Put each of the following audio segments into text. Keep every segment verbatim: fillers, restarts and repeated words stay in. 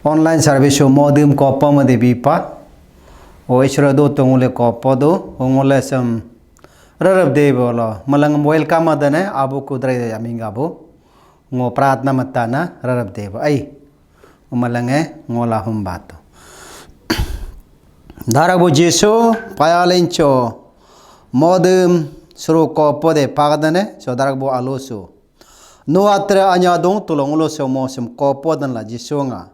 Online service o modem kopo ma de bipa. O isra do to ngule kopo do, o ngule sem rarab de bolo. Malang welcome adane, abu kudrai de aming abu. Ngo pratna matana rarab de bo. Ai. O malange ngola hum bato. Darak bo Jesu, payalincho modem suru kopo de pagadane, so darak bo alusu. Nu atre anya dong tulung ulo se mo sem kopo dan la Jisu nga.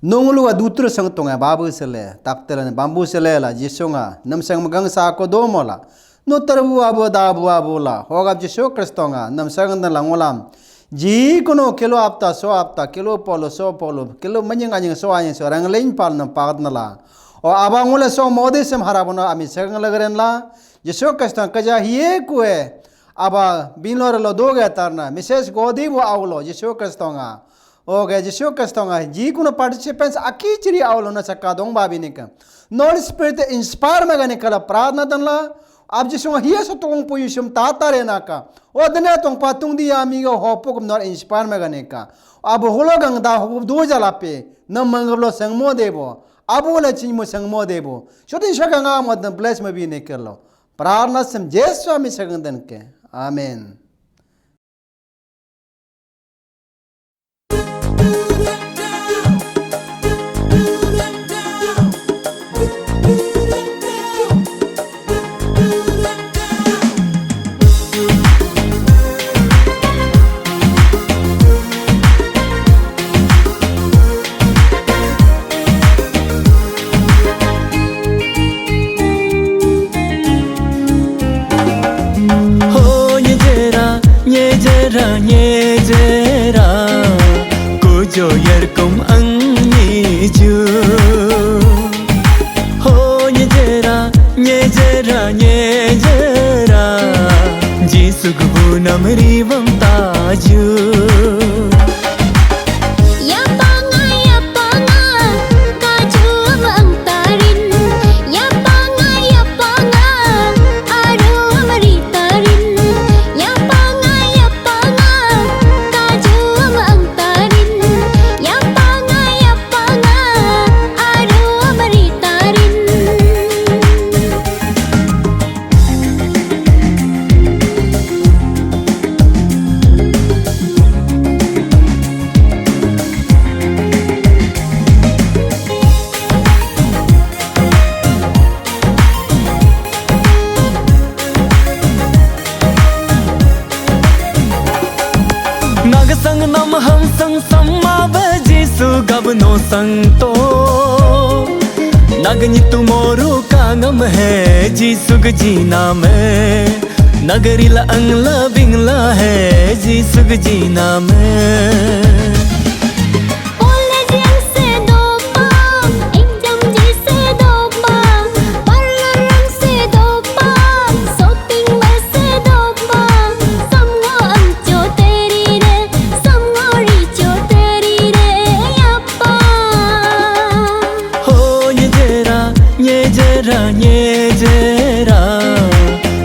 Nung lu ga dutur sang tung babu sele, taktel bambu sele la Jisu nga. Nam sang magang sa ko do mo la. Nu tar bu abu da bu abu la. Hogap Jisu Kristo nga. Nam sang dan la ngulam. Ji kuno kilo apta so apta, kilo polo so polo, kilo manying anying so anying so rangling pal nam pagat na la. O aba ngule so modi sem harabono ami sang lagren la. Jisu Kristo kaja hiye kue. Aba binlor lo doge tarna, Missus Godi bo aulo, Jisu Kristo nga. Oge, Jisu Kristo nga, ji kuno participants aki chiri aulo na saka dong babi nika. Holy Spirit inspire magani kala pratna dan la, ab Jisu nga hiya so tukung puyu sum tata re naka. O dene tong patung di ami go hopo kum nor inspire magani ka. Ab holo gang da hopo do jala pe, na mangablo sangmo debo. Abu la chingmo sangmo debo. Shotin shaka nga mo dan bless mabi ne kerlo. Prarthana sem Jesu ami sagandan ke. Amen. Ho nyejera, nyejera, nyejera, kujo yerkum ang nyeju. Ho nyejera, nyejera, nyejera, Jisu gubunam rivam taju. Yapanga, yapanga, kaju abang tarin. Yapanga, yapanga, aru amari tarin. Yapanga, yapanga, kaju abang tarin. Yapanga, yapanga, aru amari tarin. Naga sang nam ham sang samma ba Jisu gabno sang to. Naga nyitu moru kangam hai Jisu gaji naam hai. Naga rila angla bingla hai Jisu gaji naam hai. College yang se dopa, exam ji se dopa, parlor yang se dopa, shopping mall se dopa, samngo amcho teri re, samngo richo teri re, yapa. Ho nyejera, nyejera, nyejera,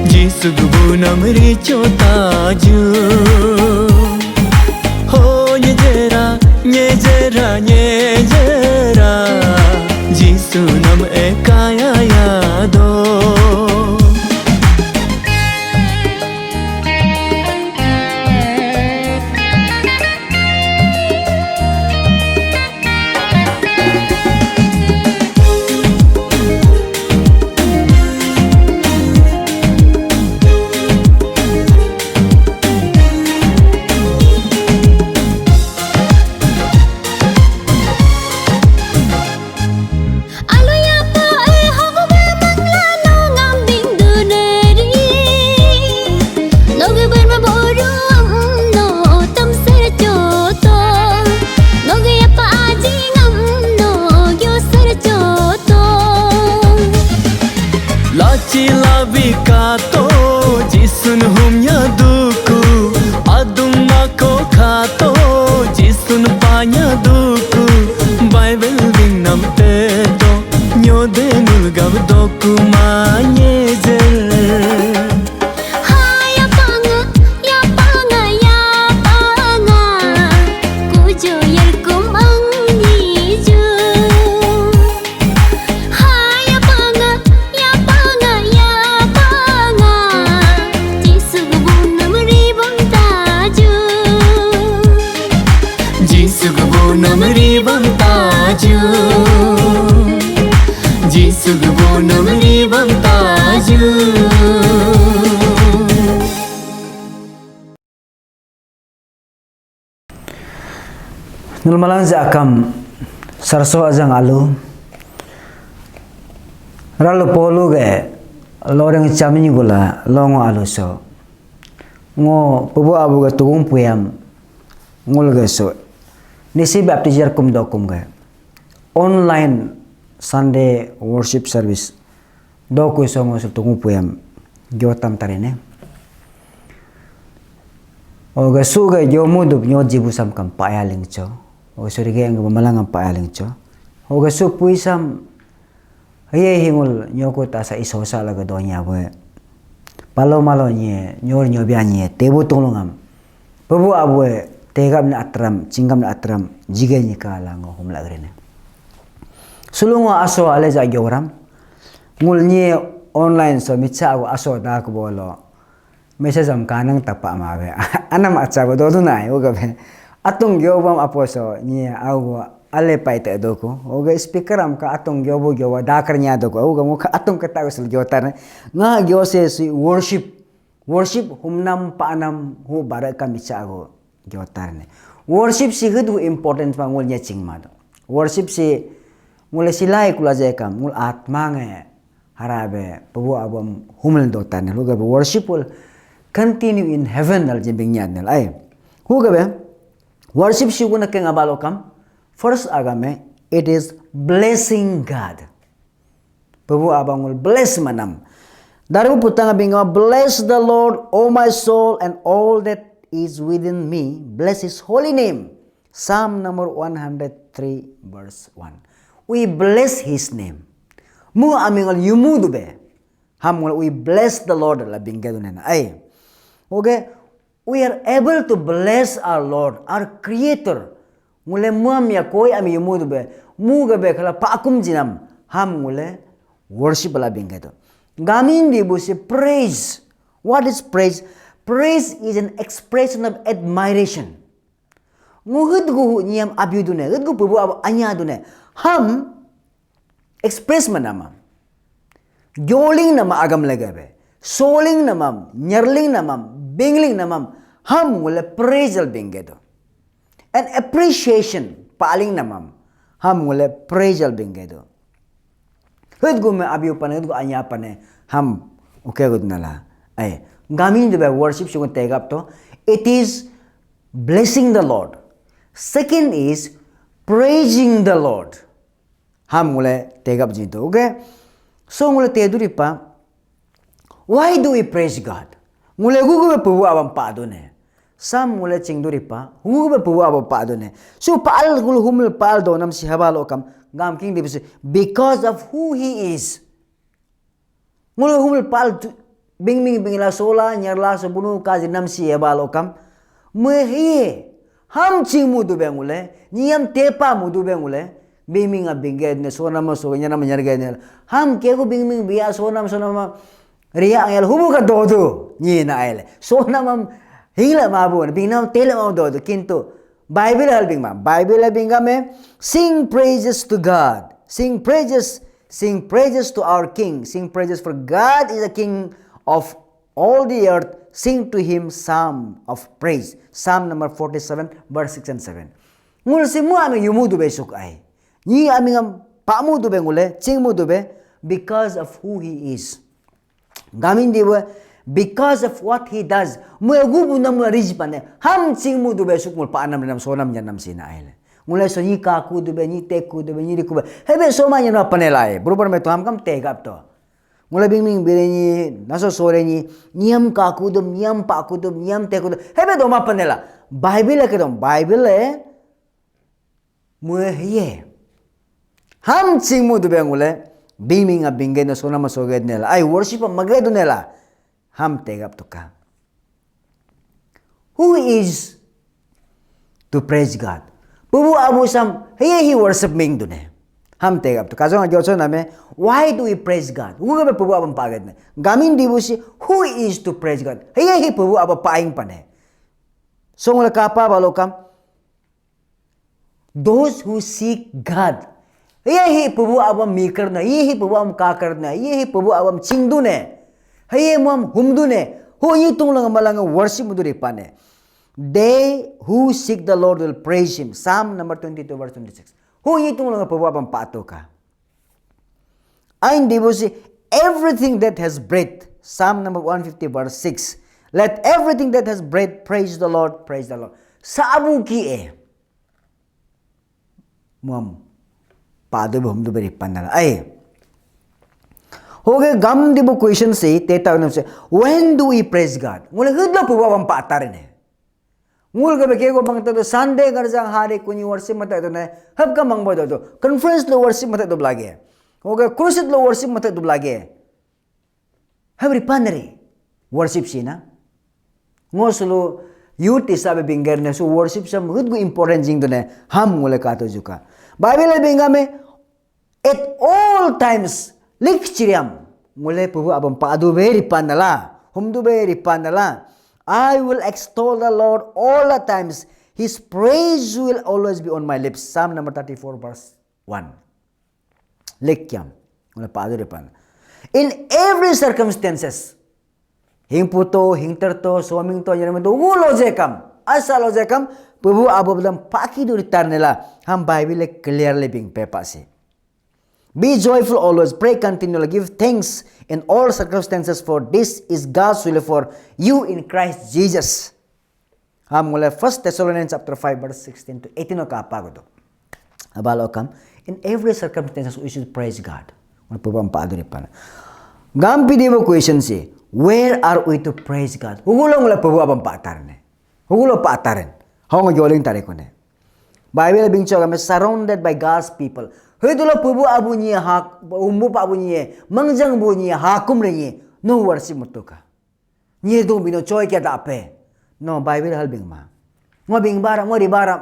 Jisu gubunam richo taju. Ho nyejera, nyejera, nyejera, Jisu nam ekaya yado. Alu ya po eh, hogu be mangla no ngambing duneri. Nogu berma boru am no tam ser choto. Nogu ya pa aji ngam no gyo ser choto. Lachi labi kato, Jisun humnya duku, adung mako kato, Jisun panya duku, Bible bing nam teto, nyode nulgab doku manye jel. Haya panga, ya panga, ya panga, kujo yerkum ang niju. Nulmalang ja akam sarso ajang alu. Ralu polu ge loreng chami gula longo alu so. Ngo pubu abu ge tugung puyam ngul ge so. Nisi baptizer kum dokum ge. Online Sunday worship service. Doku songo su tungu puyam gyotam tarine. Oga su ga gyomu dup nyo jibu sam kam paya lingcho. Oga su rige ang malang am paya lingcho. Oga su pui sam ye hingul nyoku tasa isosa laga donya bue. Palo malo nye nyor nyobia nye tebu tunglungam. Pebu abue tegap na atram, cingam na atram, jige nyika lango humla grene. Sulungo aso ale ja gyoram. Ngul nye online so micha agu aso dak bolo. Message am kanang tapa ma be. Anam acha bo dodu nai uga be. Atung gyobam aposo nye agu ale pai te doku. Uga speaker am ka atung gyobo gyoba dakar nya doku. Uga muka atung kata usul gyotar. Nga gyose si worship. Worship humnam panam hu bara ka micha agu gyotar ne. Worship si hud hu important pa ngul nya chingma do. Worship si ngul silai kula je kam ngul atma nge harabe pebu abam humel dotan ne. Huga be worship will continue in heaven al jimbing nya ne ai. Huga be worship si guna ke ngabalo kam first agame it is blessing God. Pebu abangul bless manam. Daru putang abinga bless the Lord, O my soul, and all that is within me. Bless his holy name. Psalm number one hundred three, verse one. We bless his name. Mu amingal yumu dube. Ham ngul we bless the Lord la bingga dunena. Ai. Okay. We are able to bless our Lord, our Creator. Ngule muam ya koi ami yumu dube. Mu gabe kala pa akum jinam. Ham ngule worship la bingga do. Gamin di busi praise. What is praise? Praise is an expression of admiration. Ngu hit gu hu nyam abiu dune, hit gu pubu abu anya dune. Ham express manamam. Gyoling nama agam legabe. Soling namam, nyerling namam, bingling namam. Ham ngule praise al bingge do. An appreciation paling namam. Ham ngule praise al bingge do. Hit gu me abiu pane, hit gu anya pane. Ham okay good nala. Ai, gamin de worship sukun tegap to. It is blessing the Lord. Second is praising the Lord. Ham ngule tegap jinto. Okay. So ngule teduri pa. Why do we praise God? Ngule gugu be pubu abam pa do ne. Sam ngule chingduri pa. Gugu be pubu abam pa do ne. So pa al gul humul pa al do nam si haba lo kam. Gam king di bisi. Because of who he is. Ngulu humul pal bing bing bing la sola nyar la so bunu ka jinam si eba lo kam. Mui hi ham ching mu du beng ule, nyam tepa mu du beng ule. Bing bing a bing ge ne so nama so nyar nama nyar ge ne. Ham ke ku bing bing bia so nama so nama ria angel hubu ka do du ni na ai le. So nama hing la ma bu bing nam te la ma do du kintu Bible hal bing ma. Bible hal bing me sing praises to God. Sing praises Sing praises to our King. Sing praises for God is the King of all the earth. Sing to him psalm of praise. Psalm number forty-seven, verse six and seven. Ngul si mu ami yumu dube suk ai. Ni ami ngam pamu dube ngule, ching mu dube, because of who he is. Gamin di we, because of what he does. Mu egu bu nam rij pane. Ham ching mu dube suk mul pa anam nam sonam janam sina ai le. Ngulai so ni kaku dube, ni teku dube, ni riku be. Hebe soma nyana panelai. Berubah me to ham kam tegap to. Ngulai bing bing bire ni, naso sore ni, niam kaku dum, niam paku dum, niam teku dum. Hebe doma panela. Bible ke dom, Bible e. Mue ye. Ham ching mu dube ngule, bing bing a bing ge no sona ma so ge nela. Ai worship ma ge du nela. Ham tegap to ka. Who is to praise God? Pubu abu sam, hiye hi worship ming dune. Ham tegap tu. Kajong ajo so name, why do we praise God? Who be pubu abu paget me? Gamin dibu si, who is to praise God? Hiye hi pubu abu paing pane. Song le kapa balo kam. Those who seek God. Hiye hi pubu abu mikar na, hiye hi pubu abu kakar na, hiye hi pubu abu chingdune. Hiye muam humdune. Hu yi tung lang malang worship muduri pane. They who seek the Lord will praise him. Psalm number twenty-two, verse twenty-six. Hu yi tung langa pabu abam pato ka. Ain dibusi, everything that has breath. Psalm number one fifty, verse six. Let everything that has breath praise the Lord, praise the Lord. Sabu ki e. Muam. Padu bu hum du beri panala. Ai. Hoge gam dibu question si, teta unam se, when do we praise God? Ngule hudlo pabu abam patar ne. Ngul ga beke go bang ta do Sunday garja hari kuni worship mata do ne, hab ka mang ba do do. Conference lo worship mata do lage. Hoga crusade lo worship mata do lage. Hab ri panri worship sina. Ngos lo youth isabe binger ne, so worship sam hud gu important jing do ne, ham ngule ka to juka. Bible bingame, at all times, lik chiriam. Ngule pabu abam padu be ripanala, humdu be ripanala. I will extol the Lord all the times. His praise will always be on my lips. Psalm number thirty-four, verse one. Lik kiam. Ngule padu ripan. In every circumstances, hing puto, hing terto, soming to, nyerem to, wu lo jekam, asa lo jekam, pabu abu belam paki duri tarnela, ham Bible clearly bing pepa si. Be joyful always, pray continually, give thanks in all circumstances, for this is God's will for you in Christ Jesus. Ham ngule First Thessalonians chapter five, verse sixteen to eighteen ka apa gitu. Abalo kam, in every circumstances we should praise God. Ngule pabu ampa aduri pana. Gam pidi bo question si, where are we to praise God? Hugulo ngule pabu abam patar ne. Hugulo patar ne. Hong joling tare kone. Bible bingcho kami surrounded by God's people. Hudulo pabu abu nyi hak, umbu pa abu nyi, mangjang bu nyi, hakum re nyi, no worship mutuka. Nyi dung bino choi kya da pe. No, Bible hal bing ma. Ngo bing bara, ngo ri bara.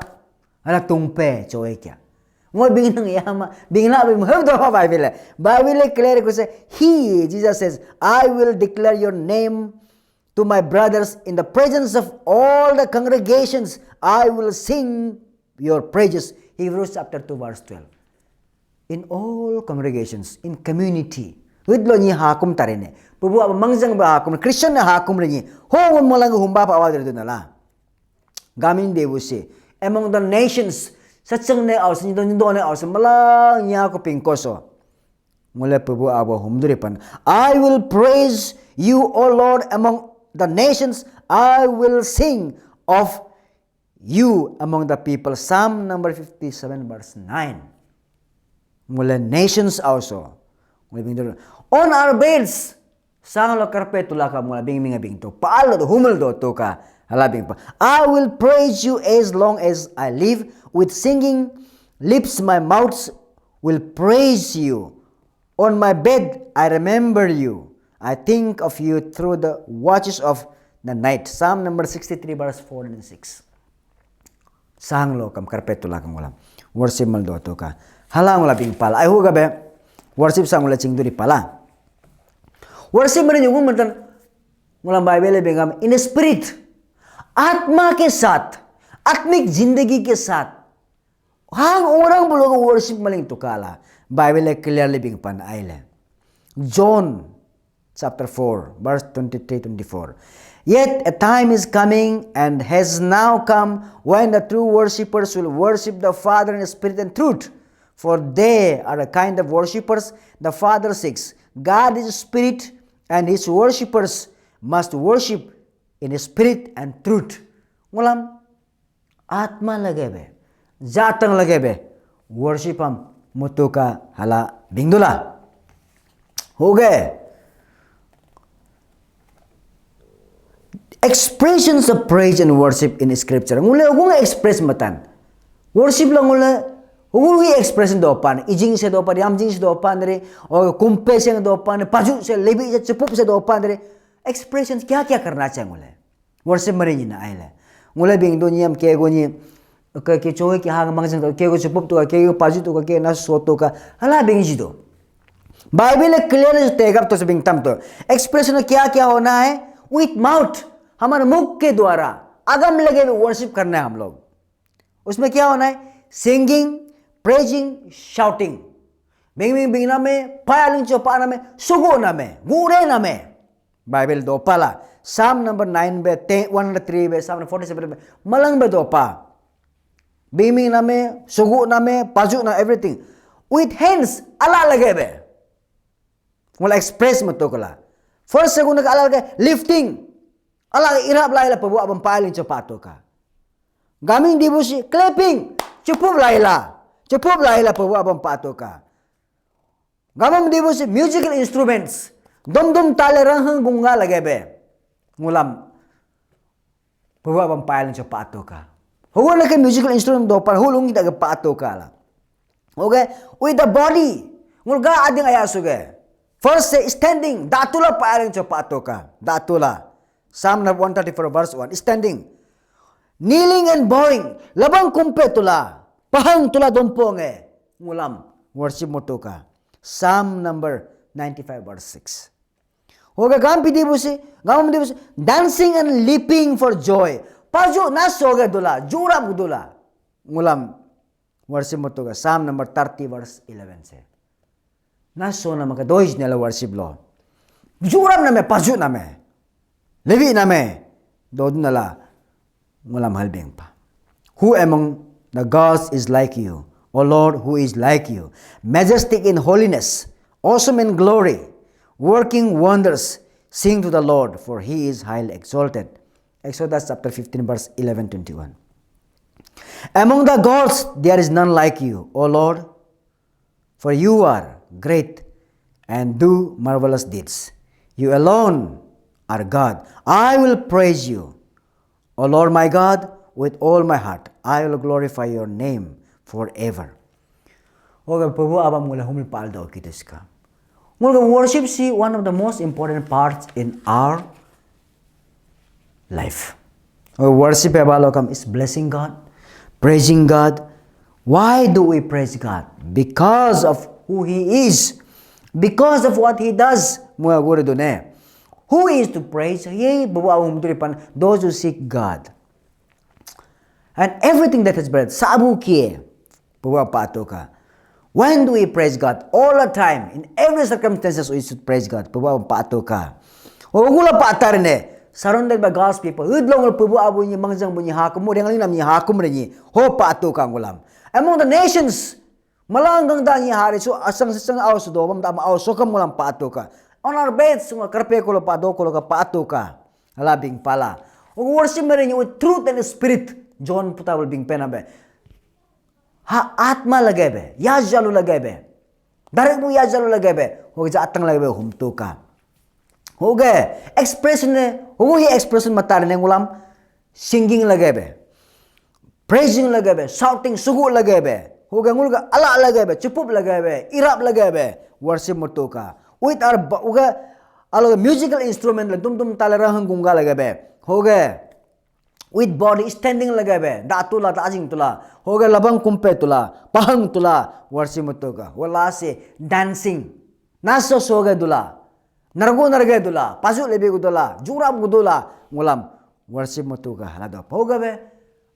Ala tung pe choi kya. Ngo bing nang ya ma, bing la bing ma. Hum do Bible. Bible clear ko se, he, Jesus says, I will declare your name to my brothers in the presence of all the congregations. I will sing your praises. Hebrews chapter two, verse twelve. In all congregations, in community. Hudlo nyi hakum tarine. Pabu abu mangjang ba hakum, Christian na hakum re nyi. Ho ngun malang humba pa awa dere dunala. Gamin debu se. Among the nations, sachang ne aus, nyi don ne aus, malang nya ko pingkoso. Ngule pabu abu humduri pan. I will praise you, O Lord, among the nations. I will sing of you among the people. Psalm number fifty-seven, verse nine. Ngule nations also. Ngule bing dulu. On our beds. Sang lo karpe tulaka ngule bing minga bing tu. Paal do humul do tuka. Hala bing pa. I will praise you as long as I live. With singing lips, my mouth will praise you. On my bed, I remember you. I think of you through the watches of the night. Psalm number sixty-three, verse four and six. Sang lo kam karpet tula kam ulam. Worship mal do to ka. Hala ngula bing pala. Ai hu ga be. Worship sang ngula ching duri pala. Worship mari nyugu mantan ngula Bible bingam in spirit. Atma ke saath. Atmik zindagi ke saath. Hang orang bulu worship maling tukala. Bible clearly bing pan aile. John chapter four, verse twenty-three, twenty-four. Yet a time is coming and has now come when the true worshippers will worship the Father in spirit and truth. For they are a kind of worshippers the Father seeks. God is spirit, and his worshippers must worship in spirit and truth. Ngulam atma lage be, jatang lage be, worship am mutuka hala bingdula. Hoge. Expressions of praise and worship in scripture. Ngule gung express matan. Worship la ngule gung expression do pan. Ijing se do pan, yamjing se do pan re, o kumpe se do pan, paju se, lebi se, chupup se do pan re. Expressions kya kya karna chahiye ngule? Worship mari ni na aile. Ngule bing do nyam ke go ni ke ke choi ke hang mang jang ke go chupup to ke go paju to ke na so to ka hala bing ji do. Bible clear is take up to bing tam to. Expression kya kya hona hai? With mouth, hamare mukh ke dwara agam lage worship karna hai hum log. Usme kya hona hai? Singing, praising, shouting. Bing bing bing na me, payaling cho pa na me, sugo na me, gure na me. Bible dopa la. Psalm number nine be, ten, one hundred three be, Psalm forty-seven be, malang be dopa. Biming name, sugu name, paju na everything. With hands, ala lage be. Ngula express mato kala. First segunda ka ala lage, lifting. Ala irap lai la pabu abang pailing cho pato ka. Gaming dibusi, clapping. Chupup lai la. Chupup lai la pabu abang pato ka. Gamam dibusi musical instruments. Dom dom tale ranghang gunga lage be. Ngulam. Pabu abang pailing cho pato ka. Hugo lake musical instrument do pan hulung kita ke pato ka la. Okay, with the body. Ngulga ading aya suge. First say standing. Datula pailing cho pato ka. Datula. Psalm number one thirty-four verse one. Standing. Kneeling and bowing. Labang kumpe tula. Pahang tula domponge. Ngulam. Worship motoka. Psalm number ninety-five verse six. Hoga gam pidi busi, gam pidi busi, dancing and leaping for joy. Paju na soge dula, jurap dula. Ngulam. Worship motoka. Psalm number thirty verse eleven se. Na so nama ka dois nela worship lo. Juram name, paju name. Levi name. Dodun nala ngulam halbing pa. Who among the gods is like you, O Lord, who is like you? Majestic in holiness, awesome in glory, working wonders. Sing to the Lord, for he is highly exalted. Exodus chapter fifteen, verse eleven, twenty-one. Among the gods, there is none like you, O Lord, for you are great and do marvelous deeds. You alone are God. I will praise you, O Lord my God, with all my heart. I will glorify your name forever. Okay, Prabhu abang mula humil pal do kitu ska. Ngulga worship si one of the most important parts in our life. Our worship ebalokam is blessing God, praising God. Why do we praise God? Because of who He is, because of what He does. Mua guru dune. Who is to praise? Ye babu awum turipan, those who seek God. And everything that has breath, sabu kie, Prabhu patoka. When do we praise God? All the time, in every circumstances, we should praise God. Prabhu patoka. Ogula patar ne, surrounded by God's people. Udlong Prabhu abu ni mangjang bunyi hakum, ringalinam ni hakum rini. Ho patoka ngulam. Among the nations, malang gang da ni hari su asang sesang au su dobam da au sokam ngulam patoka. On our bed, sunga karpe kolo pado kolo ka patoka. Ala bing pala. Worship mere ni with truth and spirit. John puta will bing pena be. Ha atma lage be, ya jalu lage be. Darek bu ya jalu lage be. Hoge ja atang lage be humtu ka. Hoge expression ne, hoge hi expression matar ne ngulam singing lage be. Praising lage be, shouting sugu lage be. Hoge ngulga ala lage be, chupup lage be, irap lage be. Worship mutu ka. With our ba-, uga alo musical instrument le dum dum tale rahang gunga lage be. Hoge with body standing lage be, da tula, da ajing tula, hoge labang kumpe tula, pahang tula, worship mutu ka. Wala si dancing. Naso soge dula. Nargu narge dula, pasu lebi gudula, jurap gudula, ngulam worship mutu ka hala do. Hoge be,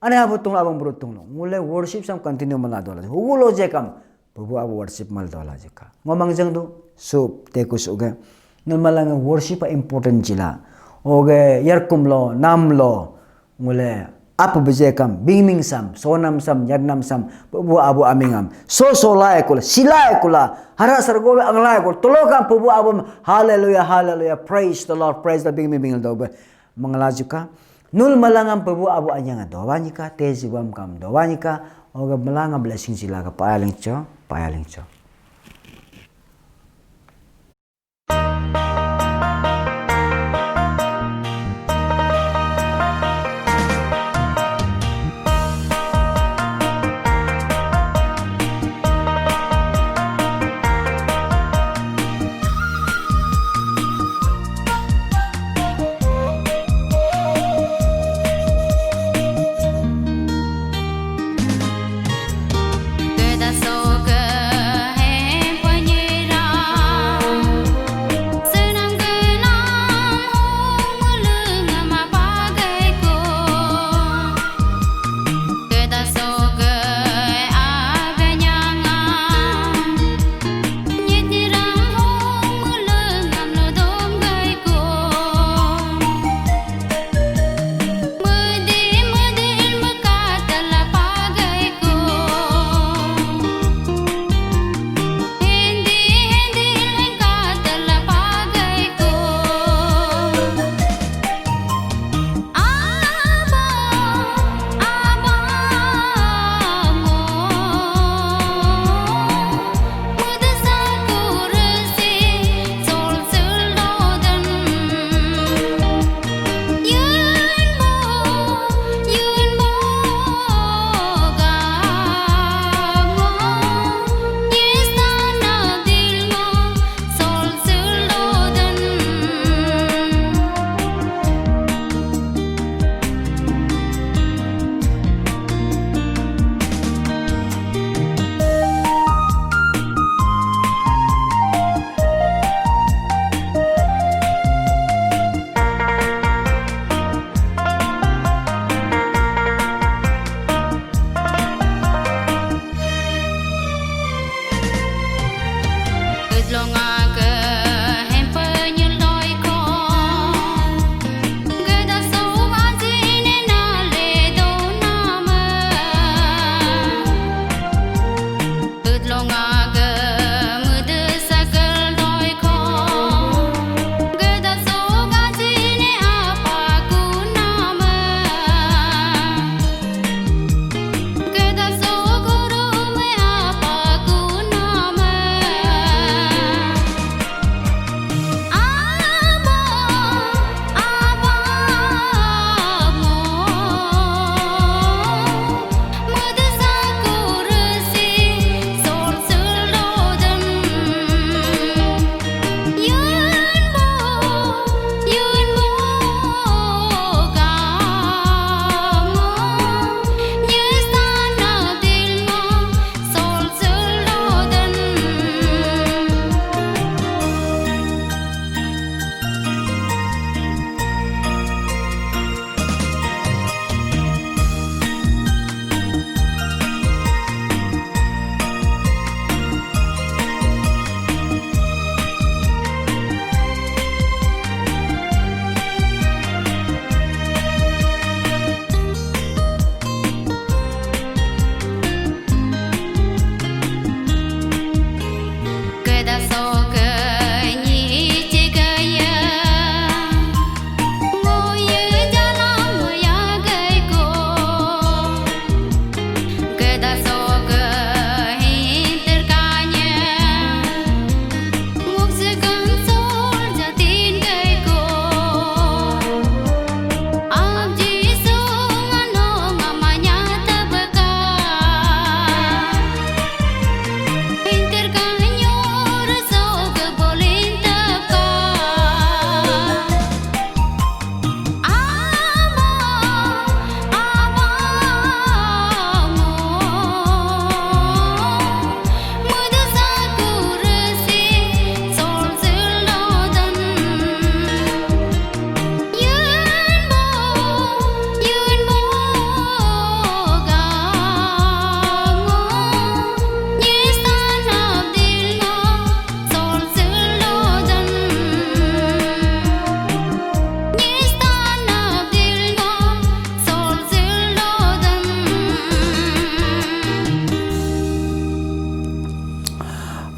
ane abu tung abang buru tung no. Ngule worship sam continue mala dola. Hugu lo je kam, Prabhu abu worship mal dola je ka. Ngomang jeng du, sup, teku suge. Nul malang worship a important jila. Oge, yarkum lo, nam lo, ngule, apa beje kam, bingming sam, sonam sam, yarnam sam, Prabhu abu amingam. So so lai kula, silai kula, hara sargobe anglai kula, tolokam Prabhu abu, hallelujah, hallelujah, praise the Lord, praise the bingming bingil dobe. Mangala juka. Nul malangam Prabhu abu anyang doba nyika, te jibam kam doba nyika, oga malanga blessing jila ka paya lingcho, paya lingcho.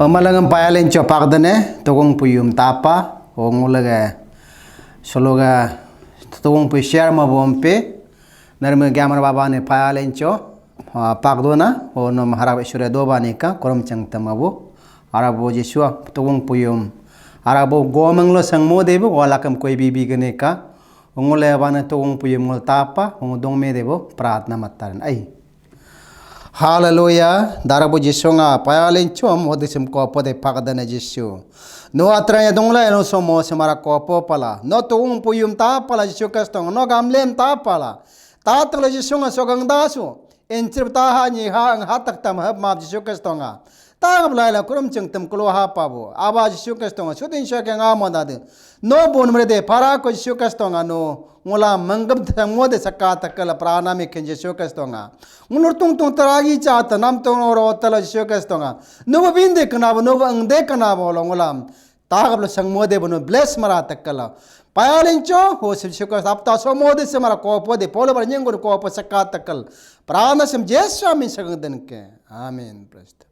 Pamalangam payalincho pakdane, tukung puyum tapa, ho ngulaga, sologa, tukung puy share ma bompe, narme gamar baba ne payalincho, ah, pakdona, ho nom harap isure doba ne ka, korom chang tamabu, arabo Jisua, tukung puyum, arabo gomang lo sangmo debu, walakam koi bibi gane ka, ngule bana tukung puyum ngul tapa, ngudong me debu, pratna mataran ai. Haleluya, darabu Jisu nga payalinchum, hodisim kopo de pakdana Jisu. No atranya dungla eno somo semara kopo pala. No tuung puyum ta pala Jisu Kristo, no gamlem ta pala. Ta tengla Jisu nga sogang dasu. Encir taha nyi ha ang hatak tam hab map Jisu Kristo nga. Tang belai la kurum cheng tem kelo ha pabu. Aba Jisu Kristo nga, sudin sya ke nga mo dadu. No bun mre de para ko Jisu Kristo nga no. Ngula menggem temo de saka takal prana mi ken Jisu Kristo nga. Ngulur tung tung teragi cha ta nam tung ro tala Jisu Kristo nga. No binde kana bo, no engde kana bo lo ngulam. Tagap lo sang mo de bo no bless mara takal. Payalincho, ho Jisu Kristo apta so mo de semara kopo de, polo bar nyenggur kopo saka takal. Prana sem Jisu amin sagang den ke. Amen. Praise the